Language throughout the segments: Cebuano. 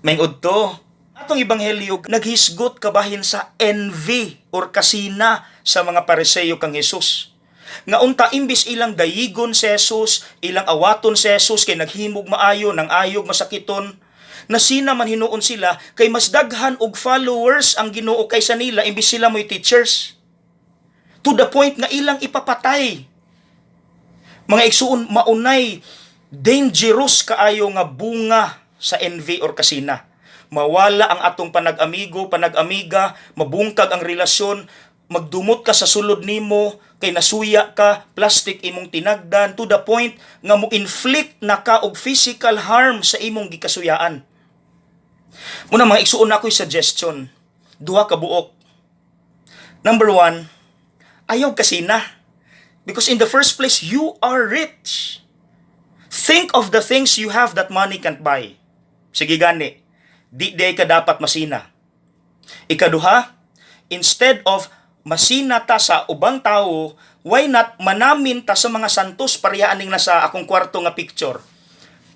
Maayong udto. Atong ebanghelyo naghisgot kabahin sa envy or kasina sa mga Pariseo kang Jesus. Nga unta imbis ilang dayigon si Jesus, ilang awaton si Jesus kay naghimog maayo nang ayog masakiton, nasina man hinuon sila kay mas daghan og followers ang Ginoo kaysa nila imbis sila mo'y teachers. To the point nga ilang ipapatay. Mga igsuon, maunay dangerous kaayo nga bunga sa envy or kasina. Mawala ang atong panag-amigo, panag-amiga, mabungkag ang relasyon, magdumot ka sa sulod nimo kay nasuya ka, plastic imong tinagdan, to the point nga mo inflict na ka og physical harm sa imong gikasuyaan. Muna, mga igsuon, ako'y suggestion. Duha ka buok. Number one, ayaw kasina. Because in the first place, you are rich. Think of the things you have that money can't buy. Sige gani, di di ka dapat masina. Ikaduha, instead of masina ta sa ubang tao, why not manamin ta sa mga santos, pareha aning nasa akong kwarto nga picture?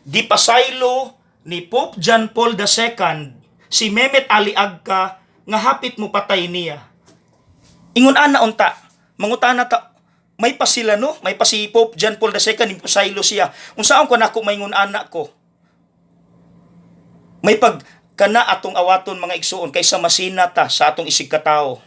Di pasaylo ni Pope John Paul II si Mehmet Ali Agca nga hapit mo patay niya. Ingon ana unta, mangutana ta, may pa sila, no? May pa si Pope John Paul II, pasaylo siya. Unsaon ko nako maingon ana ko? May pag kana atong awaton, mga igsuon, kaysa masina ta sa atong isig katao.